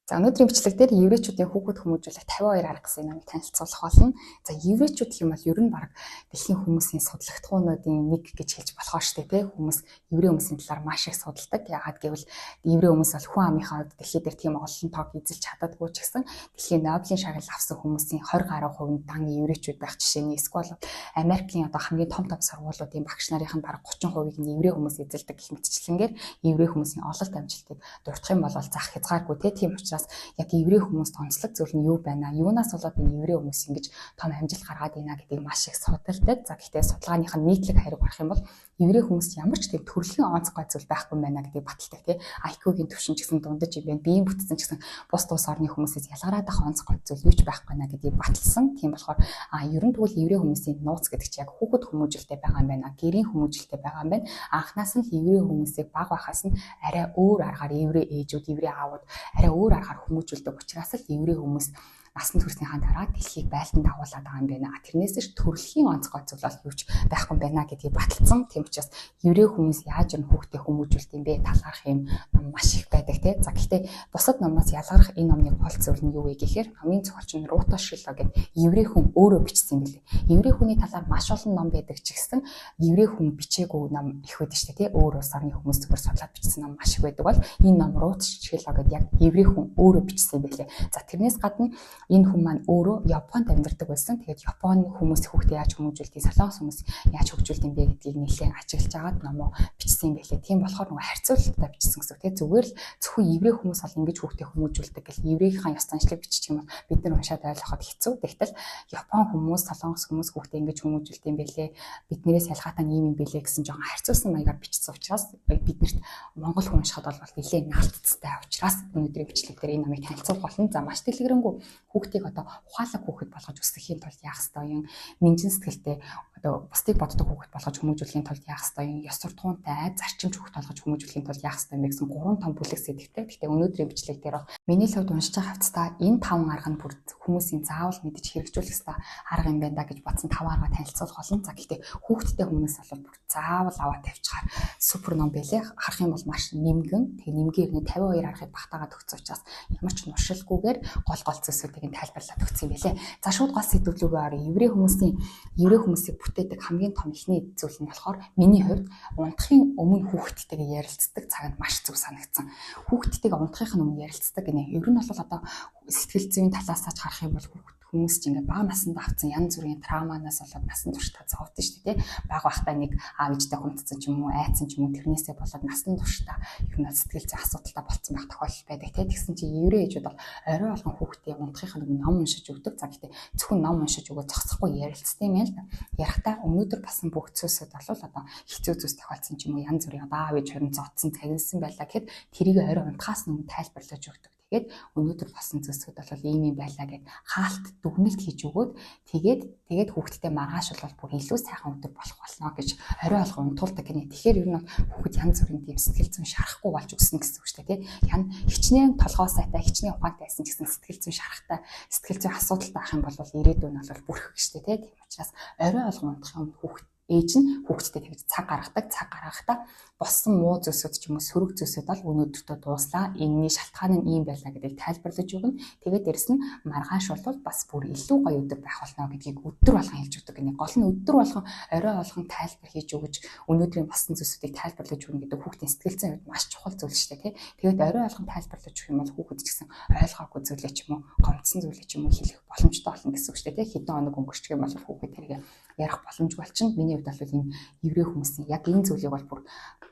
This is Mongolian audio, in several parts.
За, өнөөдрийн бичлэг дээр еврейчүүдийн хүүхэд хүмүүжүүлэх 52 арга гэсэн номыг танилцуулах болно. За, еврейчүүд гэх юм бол ер нь бараг дэлхийн хүмүүсийн судлагдахуунуудын нэг гэж хэлж болохоор штэ, тий. Хүмүүс еврей хүмүүсийн талаар маш их судалдаг. Яагаад гэвэл еврей хүмүүс бол хүн амынхаа хувьд дэлхий дээр тийм олон тоог эзэлж чаддаггүй ч гэсэн дэлхийн Нобелийн шагнал авсан хүмүүсийн 20 гаруй хувь нь дан еврейчүүд байх жишээ нь, эсвэл Америкийн одоо хамгийн том том сургуулиудын багш нарын нь бараг 30%-ийг нь еврей хүмүүс эзэлдэг гэх мэтчлэнгээр еврей хүмүүсийн ололт амжилтыг дурдах юм бол зах хязгааргүй, тий. Тийм учраас яг еврей хүмүүст онцлог зүйл нь юу байна? Юунаас болоод энэ еврей хүмүүс ингэж том амжилт гаргаад байна гэдгийг маш их судалдаг. За, гэхдээ судалгааных нь нийтлэг хариу гарах юм бол еврей хүмүүст ямар ч тийм төрөлхийн онцгой зүйл байхгүй байна гэдгийг баталдаг, тий. IQ-гийн түвшин ч гэсэн дундаж юм байна. Биеийн бүтцэн ч гэсэн бус улс орны хүмүүсээс ялгараад ах онцгой зүйл юу ч байхгүй байна гэдгийг баталсан. Тийм болохоор ер нь тэгвэл еврей хүмүүсийн нууц гэдэг чинь яг хүүхэд хүмүүжүүлэлтэй байгаа юм байна. Гэрийн хүмүүжүүлэлтэй байгаа юм байна. Анхнаас нь еврей хүмүүсийг баг байхаас нь арай өөр аргаар еврей ээжүүд, еврей аавууд арай өөр аргаар хүмүүжүүлдэг учраас л еврей хүмүүс насан туршийнхаа дараа дэлхийг байлдан дагуулад байгаа юм байна. Тэрнээс ч төрөлхийн онцгой зүйл бол юу ч байхгүй байна гэдгийг баталсан. Тийм учраас еврей хүмүүс яаж юм хүүхдээ хүмүүжүүлт юм бэ талаарх юм ном маш их байдаг, тий. За, гэхдээ бусад номоос ялгарх энэ номны гол зүйл нь юу вэ гэхээр номын зохиолч нь Рута Шило гэдэг еврей хүн өөрөө бичсэн юм билээ. Еврей хүний талаар маш олон ном байдаг ч гэсэн еврей хүн бичээгүй ном их байдаг шүү дээ, тий. Өөр улс орны хүмүүс зүгээр судлаад бичсэн ном маш их байдаг бол энэ ном Рут Шило гэдэг яг еврей хүн өөрөө бичсэн юм билээ. За, тэрнээс гадна энэ хүн маань өөрөө Японд амьдардаг байсан. Тэгээд Японы хүмүүс хүүхдээ яаж хүмүүжүүлдэг, Солонгос хүмүүс яаж хөгжүүлдэг юм бэ гэдгийг нэлээд ажиглаж агаад номоо бичсэн юм байлээ. Тийм болохоор нөгөө харьцуулалтаа бичсэн гэсэн үг. Тэгээд зүгээр л зөвхөн еврей хүмүүс бол ингэж хүүхдээ хүмүүжүүлдэг гэл еврейийн ёс заншлыг бичих юм бол бид нар уншаад ойлгоход хэцүү. Тэгтэл Япон хүмүүс, Солонгос хүмүүс хүүхдээ ингэж хүмүүжүүлдэг юм байлээ. Биднээс ялгаатай нь ийм юм байлээ гэсэн жоохон харьцуулсан маягаар бичсэн учраас биднэрт монгол хүн уншихад бол нэлээд наалтцтай учраас өнөөдрийн бичлэг дээр энэ номыг танилцуулах болно. За, маш дэлгэрэнгүй хүүхдийг одоо ухаалаг хүүхэд болгож өсгөхийн тулд яах ёстой юм, нинжин сэтгэлтэй, одоо бусдыг боддог хүүхэд болгож хүмүүжүүлэхийн тулд яах ёстой юм, ёс суртахуунтай, зарчимч хүүхэд болгож хүмүүжүүлэхийн тулд яах ёстой юм бэ гэсэн гурван том бүлэг сэдвтэй. Гэхдээ өнөөдрийн бичлэг дээр бол миний л хувьд уншиж байгаа хавцтай энэ таван арга нь бүр хүмүүсийн заавал мэдэж хэрэгжүүлэх ёстой арга юм байна да гэж бодсон таван арга танилцуулах болно. За, гэхдээ хүүхэдтэй хүмүүс бол бүр заавал аваад тавьчихаар супер ном байлээ. Харах юм бол маш нэмгэн. Тэгээ нэмгийн ирнэ 52 аргыг багтаагаад өгсөн учраас ямар ч нуршилгүйгээр гол гол зүйлсүүдийг нь тайлбарлаад өгсөн юм байлээ. За, шууд гол сэдвлүүгээ оръё. Еврей хүмүүсийг бүтээдэг хамгийн том эхний зүйл нь болохоор миний хувьд унтахын өмнө хүүхэдтэйгээ ярилцдаг цаг нь маш зөв санагдсан. Хүүхэдтэйгээ унтахын өмнө ярилцдаг гинэ. Ер нь бол одоо сэтгэл зүйн талаас нь харах юм бол хүүхэд хүмүүс ч ингээд бага насанд авсан янз бүрийн травманаас болоод насан туршдаа зовдсон шүү дээ, тий. Бага байхдаа нэг аав ээжтэй хүндсэн ч юм уу, айцсан ч юм уу, тэрнээсээ болоод насан туршдаа ер нь сэтгэл зүйн асуудалтай болцсон байх тохиолдол байдаг, тий. Тэгсэн чинь еврей ээжүүд бол орой болгон хүүхдээ унтахын өмнө ном уншиж өгдөг. За, гэхдээ зөвхөн ном уншиж өгөө зогсохгүй, ярилцдаг юм л да. Ярихдаа өнөөдөр болсон бүх зүйлсүүд бол одоо хэцүү зүйлс тохиолдсон ч юм уу, янз бүрийн одоо аав ээж хорин зодсон, царилсан байлаа гэхэд тэрийг орой унтахаас өмнө тайлбарлаж өгдөг. Тэгээд өнөөдөр болсон зүйлсүүд бол ийм юм байлаа гэд хаалт дүгнэлт хийж өгөөд тэгээд хүүхдтэй маргааш бол бүр илүү сайхан өдөр болох болно гэж орой болгон унтуулдаг гинэ. Тэгэхээр ер нь хүүхэд янз бүрийн тийм сэтгэл зүйн шарахгүй болж өснө гэсэн үг шүү дээ, тий. Ян хичнээн толгой сайтай, хичнээн ухаантай байсан ч гэсэн сэтгэл зүйн шарахтай, сэтгэл зүйн асуудалтай ах юм бол ирээдүйн нь бол бүрхэг шүү дээ, тий. Тийм учраас орой болгон унтахын өмнө хүүхэд ээж нь хүүхэдтэй тэгж цаг гаргадаг. Цаг гаргахдаа болсон муу зүйлсүүд ч юм уу сөрөг зүйлсүүд бол өнөөдөртөө дууслаа. Энэний шалтгаан нь ийм байлаа гэдгийг тайлбарлаж өгнө. Тэгээд дээрэс нь маргааш бол бас бүр илүү гоё өдөр байх болно гэдгийг өдөр болгон хэлж өгдөг гинэ. Гол нь өдөр болгон, орой болгон тайлбар хийж өгөж, өнөөдрийн болсон зүйлсүүдийг тайлбарлаж өгнө гэдэг хүүхдийн сэтгэл зүйн хувьд маш чухал зүйл шүү дээ, тий. Тэгээд орой болгон тайлбарлаж өгөх юм бол хүүхэд ч гэсэн ойлгоогүй зүйлээ ч юм уу, гомдсон зүйлээ ч юм уу хэлэх боломжтой болно гэсэн үг шүү дээ, тий. Хэдэн хоног өнгөрчих юм бол хүүхэд тэрийг ярих боломжгүй болчихно. Миний хувьд бол энэ еврей хүмүүсийн яг энэ зүйлийг бол бүр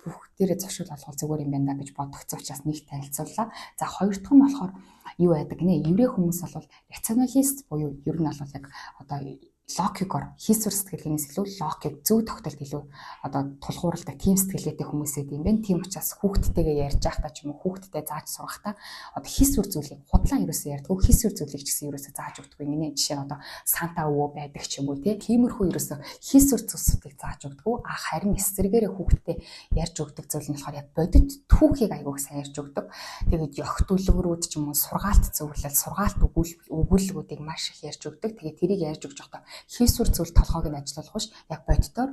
бүх дээрээ зуршил болгол зүгээр юм байна да гэж бодогдсон учраас нэг танилцууллаа. За, хоёр дахь нь болохоор юу байдаг нэ? Еврей хүмүүс бол рационалист буюу ер нь бол яг одоо логикоор, хийсвэр сэтгэлгээнээс илүү логик, зөв тогтолт илүү одоо тулгуурладаг тийм сэтгэлгээтэй хүмүүс байд юм байна. Тийм учраас хүүхдтэйгээ ярьж байхдаа ч юм уу, хүүхдтэй зааж сургахдаа одоо хийсвэр зүйлийг худлаа ерөөсөө ярьдаггүй, хийсвэр зүйлийг ч гэсэн ерөөсөө зааж өгдөггүй гинэ. Жишээ нь одоо Санта өвөө байдаг ч юм уу, тий. Тиймэрхүү ерөөсөө хийсвэр зүйлсүүдийг зааж өгдөггүй. А харин эсрэгээрээ хүүхдтэй ярьж өгдөг зүйл нь болохоор яг бодит түүхийг айгүйх сайн ярьж өгдөг. Тэгээд ёгт үлгэрүүд ч юм уу, сургаалт зөвлөл, сургаалт өгүүлбэрүүдийг маш их ярьж өгдөг. Тэгээд тэрийг ярьж өгч байхдаа Хийсвэр зүйл толгойг нь ажиллуулах биш, яг бодитоор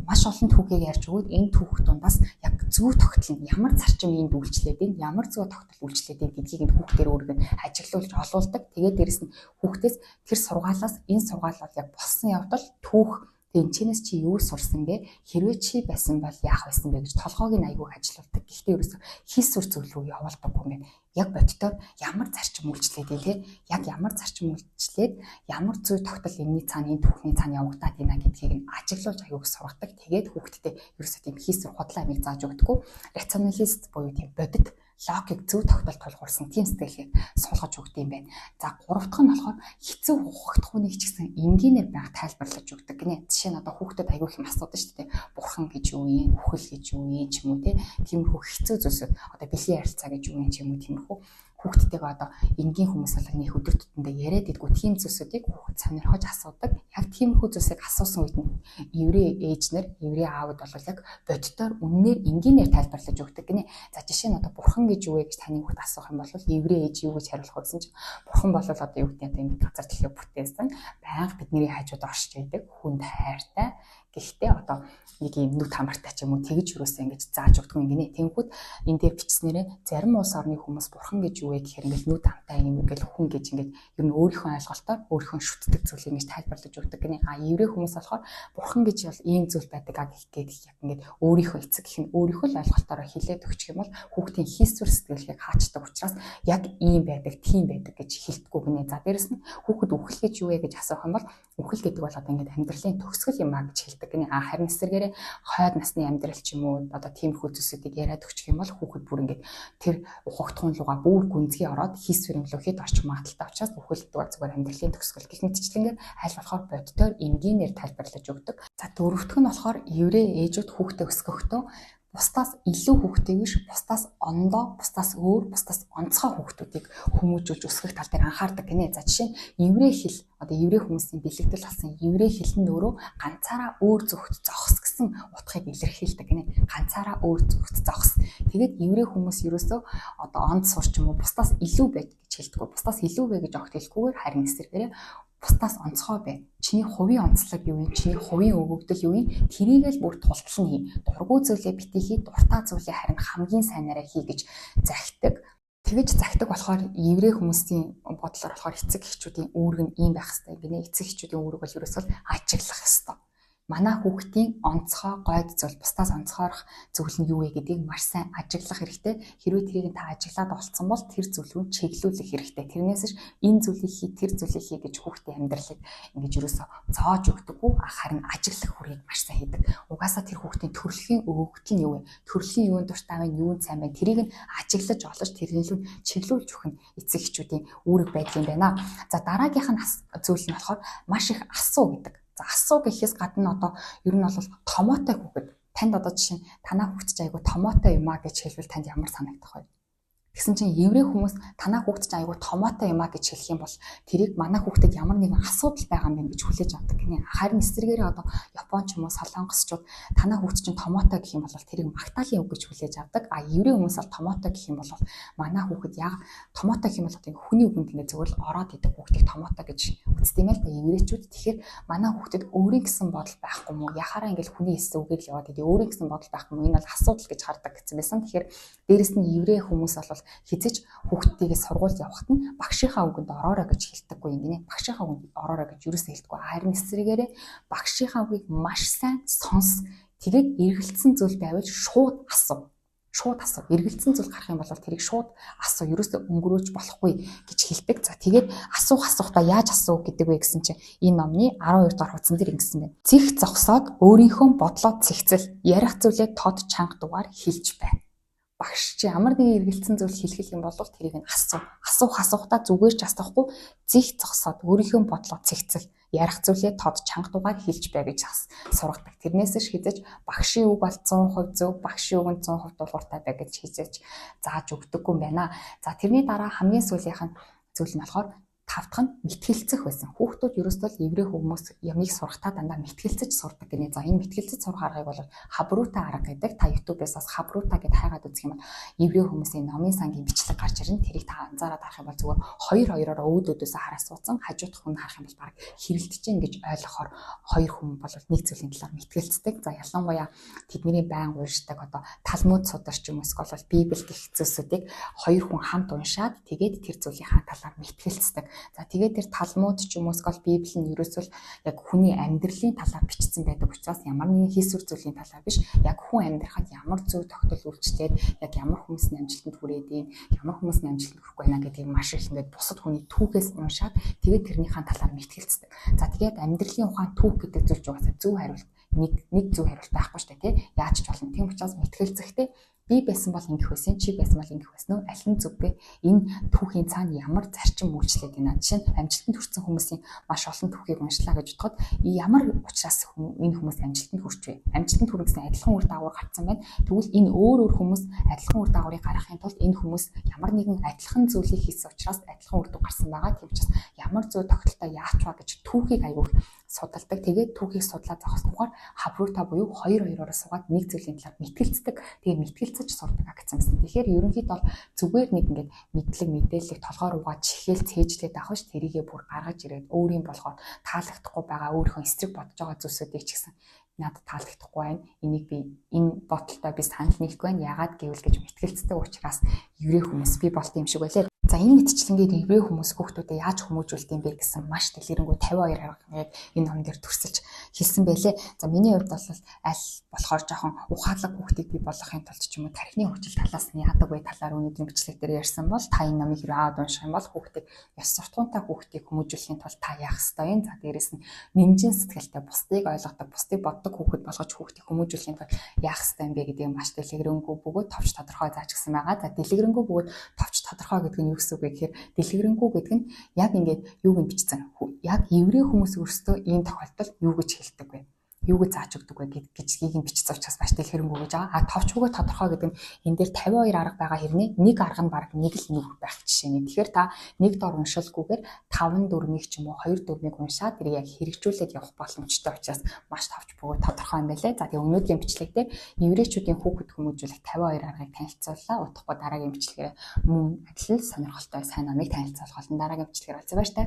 маш олон түүхийг ярьж өгөөд энэ түүх дундаас яг зөв тогтол нь ямар зарчим энд үйлчлээд байна, ямар зөв тогтол үйлчлээд байна гэдгийг нь хүүхдээр өөрөг нь ажиглуулж олуулдаг. Тэгээд дээрэс нь хүүхдээс тэр сургаалаас энэ сургаал бол яг болсон явдал түүх. Тэгээ энэчнээс чи юу сурсан бэ? Хэрвээ чи байсан бол яах байсан бэ гэж толгойг нь айгүйх ажилуулдаг. Гэхдээ ерөөсөө хийсвэр зүйл рүү явуулдаггүй юм байна. Яг бодитоор ямар зарчим үйлчлээд те, яг ямар зарчим үйлчлээд ямар зүй тогтол энэний цаана, энэ түүхний цаана явагдаад байна гэдгийг нь ажиглуулж айгүйх сургадаг. Тэгээд хүүхдтэй ерөөсөө тийм хийсвэр худлаа амийг зааж өгдөггүй. Рационалист буюу тийм бодит логик, зөв тогтолт тулгуурсан тийм сэтгэлгээг суулгаж өгдөг юм байна. За, гурав дахь нь болохоор хэцүү ухагдахууныг ч гэсэн энгийнээр байнга тайлбарлаж өгдөг гинэ. Жишээ нь одоо хүүхдэд айгүй их юм асуудаг шүү дээ. Бурхан гэж юу юм, үхэл гэж юу юм ч юм уу те. Тиймэрхүү хэцүү зүйлсүүд, одоо бэлгийн харилцаа гэж юу юм ч юм уу, тиймэрхүү хүүхдтэйгээ одоо энгийн хүмүүс бол нэг өдөр тутамдаа яриад идэггүй тийм зүйлсүүдийг хүүхэд сонирхож асуудаг. Яг тиймэрхүү зүйлсийг асуусан үед нь еврей ээж нар, еврей аауд бол яг бодитоор үннээр энгийнээр тайлбарлаж өгдөг гинэ. За, жишээ нь одоо бурхан гэж юу вэ гэж таны хүүхд асуух юм бол еврей ээж юу гэж хариулах вэ гэсэн чинь бурхан бол одоо юу гэдэг, одоо энэ газар дэлхийг бүтээсэн, байнга бидний хажууд оршиж байдаг, хүнд хайртай, гэхдээ одоо нэг юм нүд хамартай ч юм уу, тэгж юусаа ингэж зааж өгдөг юм гинэ. Тэнгүүд энэ дээр бичснээрээ зарим улс орны хүмүүс бурхан гэж юу вэ гэхээр ингээл нүд хамтай юм ингээл хүн гэж ингээд ер нь өөрийнхөө ойлголтоор өөрийнхөө шүтдэг зүйлийг ингэж тайлбарлаж өгдөг гинэ. А еврей хүмүүс болохоор бурхан гэж бол ийм зүйл байдаг а гэх гээд яг ингээд өөрийнхөө эцэг гэх нь өөрийнхөө л ойлголтоороо хилээд өгчих юм бол хүүхдийн хийсвэр сэтгэлгээг хаачдаг учраас яг ийм байдаг, тийм байдаг гэж хэлдэггүй гинэ. За, дээрэс нь хүүхэд үхэл гэж юу вэ гэж асуух юм бол үхэл гэдэг бол одоо ингээд амьдралын төгсгөл юм а гэж хэлдэг гинэ. А харин эсэргээрээ хойд насны амьдрал ч юм уу, одоо тиймэрхүү зүйлсүүдийг яриад өгчих юм бол хүүхэд бүр ингээд тэр ухагдахуун лугаа бүр гүнзгий ороод хийсвэр юм лөө хэд орчих магадлалтай учраас үхэл гэдэг бол зүгээр амьдралын төгсгөл гэх мэтчлэнгээр аль болохоор бодитоор энгийнээр тайлбарлаж өгдөг. За, дөрөвдөх нь болохоор еврей ээжүүд хүүхдээ өсгөхдөө бусдаас илүү хүүхдийг биш, бусдаас ондоо, бусдаас өөр, бусдаас онцгой хүүхдүүдийг хүмүүжүүлж өсгөх тал дээр анхаардаг гинэ. За, жишээ нь еврей хэл, одоо еврей хүмүүсийн бэлэгдэл болсон еврей хэл нь өөрөө ганцаараа өөр зүгт зогс гэсэн утгыг илэрхийлдэг гинэ. Ганцаараа өөр зүгт зогс. Тэгээд еврей хүмүүс ерөөсөө одоо онд сурч юм уу бусдаас илүү байж гэж хэлдэггүй. Бусдаас илүү бэ гэж огт хэлэхгүйгээр харин эсэргээрээ бусдаас онцгой бай. Чиний хувийн онцлог юу юм? Чиний хувийн өгөгдөл юу юм? Тэрийг л бүр тултал нь хий. Дургүй зүйлээ битгий хий, дуртай зүйлээ харин хамгийн сайнараа хий гэж захидаг. Тэгэж захидаг болохоор еврей хүмүүсийн бодлоор болохоор эцэг эхчүүдийн үүрэг нь ийм байх хэрэгтэй гинэ. Эцэг эхчүүдийн үүрэг бол ерөөсөө ажиглах ёстой. Манай хүүхдийн онцгой гойд зүйл, бусдаас онцгойрох зүйл нь юу вэ гэдгийг маш сайн ажиглах хэрэгтэй. Хэрвээ тэрийг та ажиглаад олцсон бол тэр зүйл рүү чиглүүлэх хэрэгтэй. Тэрнээс ш энэ зүйлийг хий, тэр зүйлийг хий гэж хүүхдийн амьдралыг ингэж ерөөсөө зоож өгдөггүй. Харин ажиглах хүрийг маш сайн хийдэг. Угаасаа тэр хүүхдийн төрөлхийн өгөгдөл нь юу вэ? Төрөлхийн юунд дуртай вэ? Юунд сайн байна? Тэрийг нь ажиглаж олож тэрний л чиглүүлж өгөх нь эцэг эхчүүдийн үүрэг байдаг юм байна. За, дараагийнх нь зүйл нь болохоор маш их асуу гэдэг. За, асуу гэхээс гадна одоо ер нь бол томоотой хүүхэд танд одоо жишээ нь танаа хүүхд чи айгу томоотой юм а гэж хэлбэл танд ямар санагдах вэ? Тэгсэн чинь еврей хүмүүс танаа хүүхд чинь айгүй томоотой юм а гэж хэлэх юм бол тэрийг манай хүүхдэд ямар нэгэн асуудал байгаа юм байна гэж хүлээж авдаг гинэ. Харин эсрэгээрээ одоо Япон ч юм уу Солонгосчууд танаа хүүхд чинь томоотой гэх юм бол тэрийг магтаалын үг гэж хүлээж авдаг. А еврей хүмүүс бол томоотой гэх юм бол манай хүүхэд яг томоотой гэх юм бол одоо хүний үгэнд ингээд зөвхөн л ороод идэг хүүхдийг томоотой гэж үздэг юм л да еврейчүүд. Тэгэхээр манай хүүхдэд өөрийн гэсэн бодол байхгүй мó? Яхаараа ингээд хүний хэлсэн үгээр л яваад идэв. Өөрийн гэсэн бодол байхгүй мó? Энэ бол асуудал гэж хардаг гэсэн байсан. Тэгэхээр дээрэс нь еврей хүмүүс бол хизэж хүүхдтэйгээ сургуульд явахад нь багшийнхаа үгэнд ороорой гэж хэлдэггүй юм гинэ. Багшийнхаа үгэнд ороорой гэж юусоо хэлдэггүй. Харин эсрэгээрээ багшийнхаа үгийг маш сайн сонс. Тэгээд эргэлцсэн зүйл байвал шууд асуу. Шууд асуу. Эргэлцсэн зүйл гарах юм бол тэрийг шууд асуу. Ерөөсөө өнгөрөөж болохгүй гэж хэлдэг. За, тэгээд асуух асуухтаа яаж асуу гэдэг вэ гэсэн чинь энэ номны 12 дугаар хуудсан дээр ингэсэн байна. Цэх зогсоод өөрийнхөө бодлоо цэгцэл, ярих зүйлээ тод чанга дугаар хэлж бай. Багш чи ямар нэгэн эргэлцсэн зүйл хэлэх юм бол тэрийг нь асуу. Асуух асуухтаа зүгээр ч асуухгүй, зих зогсоод өөрийнхөө бодлоо цэгцэл, ярих зүйлээ тод чанга дугаар хэлж бай гэж сургадаг. Тэрнээс ш хизэж багшийн үг бол 100% зөв, багшийн үг нь 100% дуулууртай бай гэж хизэж зааж өгдөггүй юм байна. За, тэрний дараа хамгийн сүүлийнх нь зүйл нь болохоор Тав дахь нь мэтгэлцэх байсан. Хүүхдүүд ерөөсөө л еврей хүмүүс ямыг сурахтаа дандаа мэтгэлцэж сурдаг гинэ. За энэ мэтгэлцэж сурах аргыг бол хабрута арга гэдэг. Та YouTube-ээс бас хабрута гэд хайгаад үзэх юм бол еврей хүмүүсийн номын сангийн бичлэг гарч ирнэ. Тэрийг та анзаараад харах юм бол зүгээр хоёр хоёроор өвд өөдөөсөө хараа суудсан. Хажуудах хүн харах юм бол баг хэрэлдэж гин гэж ойлгохоор хоёр хүн бол нэг зүйлийн талаар мэтгэлцдэг. За ялангуяа тэдний байнга уншдаг одоо Талмуд судар ч юм уу эсвэл Библи гэх зүйлсүүдийг хоёр хүн хамт уншаад тэгээд тэр зүйлийнхаа талаар мэтгэлцдэг. За тэгээд тэр Талмуд ч юм уу эсвэл Библи нь ерөөсөө яг хүний амьдралын талаар бичсэн байдаг учраас ямар нэгэн хийсвэр зүйлийн талаар биш, яг хүн амьдрахад ямар зөв тогтол үйлчлээд яг ямар хүмүүс нь амжилтанд хүрээд юм, ямар хүмүүс нь амжилтанд хүрэхгүй байна гэдгийг маш их ингээд бусад хүний түүхээс уншаад тэгээд тэрнийхээ талаар мэтгэлцдэг. За тэгээд амьдралын ухаан түүх гэдэг зүйл ч угаасаа зөв хариулт нэг зөв хариулт байхгүй шүү дээ, тий. Яаж ч болно. Тийм учраас мэтгэлцэхдээ би байсан бол ингэх байсан, чи байсан бол ингэх байсан уу? Аль нь зөв бэ? Энэ түүхийн цаана ямар зарчим үйлчлээд байна? Жишээ нь амжилтанд хүрсэн хүмүүсийн маш олон түүхийг уншлаа гэж бодоход ямар учраас энэ хүмүүс амжилтанд хүрч вэ? Амжилтанд хүрэх гэсэн адилхан үр дагавар гарцсан байна. Тэгвэл энэ өөр өөр хүмүүс адилхан үр дагаврыг гаргахын тулд энэ хүмүүс ямар нэгэн адилхан зүйлийг хийсэн учраас адилхан үр дүн гарсан байгаа. Тийм учраас ямар зөв тогтолтой яач вэ гэж түүхийг аягүй судалдаг. Тэгээд түүхийг судлаа зогсохгүйгээр хавруута буюу хоёр хоёроор суугаад нэг зүйлийн талаар мэтгэлцдэг. Тэгээд мэтгэлцэж сурдаг гэсэн юмсан. Тэгэхээр ерөнхийдөө бол зүгээр нэг ингээд мэдлэг мэдээллийг толгой руугаа чихээл цээжлээд авах ш тэрийгээ бүр гаргаж ирээд өөрийн болгоод таалагдахгүй байгаа өөрийнхөө эсрэг бодож байгаа зүйлсүүдийг ч гэсэн надад таалагдахгүй байна. Энийг би энэ бодолтой би санал нийлэхгүй байна. Яагаад гэвэл гэж мэтгэлцдэг учраас еврей хүмүүс бий болт юм шиг байлээ. За энэ мэтчлэнгээр еврей хүмүүс хүүхдүүдэд яаж хүмүүжүүлдэг юм бэ гэсэн маш дэлгэрэнгүй 52 аргыг энэ ном дээр төрсөж хэлсэн байлээ. За миний хувьд бол аль болохоор жоохон ухаалаг хүүхдийг бий болгохын тулд ч юм уу тархины хөгжил талаас нь яадаг вэ талаар өнөөдрийн бичлэг дээр ярьсан бол та энэ номыг хэрэг аваад унших юм бол хүүхдийг ёс суртахуунтай хүүхдийг хүмүүжүүлэхийн тулд та яах ёстой юм. За дээрэс нь нэмжин сэтгэлтэй бусдыг ойлгодог, бусдыг боддог хүүхэд болгож хүүхдийг хүмүүжүүлэхийн тулд яах ёстой юм бэ гэдгийг маш дэлгэрэнгүй бөгөөд товч тодорхой зааж гисэн байгаа. За дэлгэрэнгүй бөгөөд товч тодорхой гэдэг нь юу гэсэн үг вэ гэхээр дэлгэрэнгүй гэдэг нь яг ингээд юуг нь бичсэн. Яг еврей хүмүүс өөрсдөө ийм тохиолдолд юу гэж хэлдэг вэ? Юу гэж зааж өгдөг вэ гэдгийг нь бичсэн учраас маш дэлгэрэнгүй гэж байгаа. А товч бөгөөд тодорхой гэдэг нь энэ дээр 52 арга байгаа хэрнээ нэг арга нь баг нэг л нүх байх жишээ нэ. Тэгэхээр та нэг дор уншилгүйгээр 5 дүрмийг ч юм уу 2 дүрмийг уншаад тэрийг яг хэрэгжүүлээд явах боломжтой учраас маш товч бөгөөд тодорхой юм байлээ. За тэгээ өнөөдрийн бичлэг дээр еврейчүүдийн хүүхэд хүмүүжүүлэх 52 аргыг танилцууллаа. Удахгүй дараагийн бичлэгээр мөн адил сонирхолтой сайн номыг танилцуулах болно. Дараагийн бичлэгээр уулзъя, баяртай.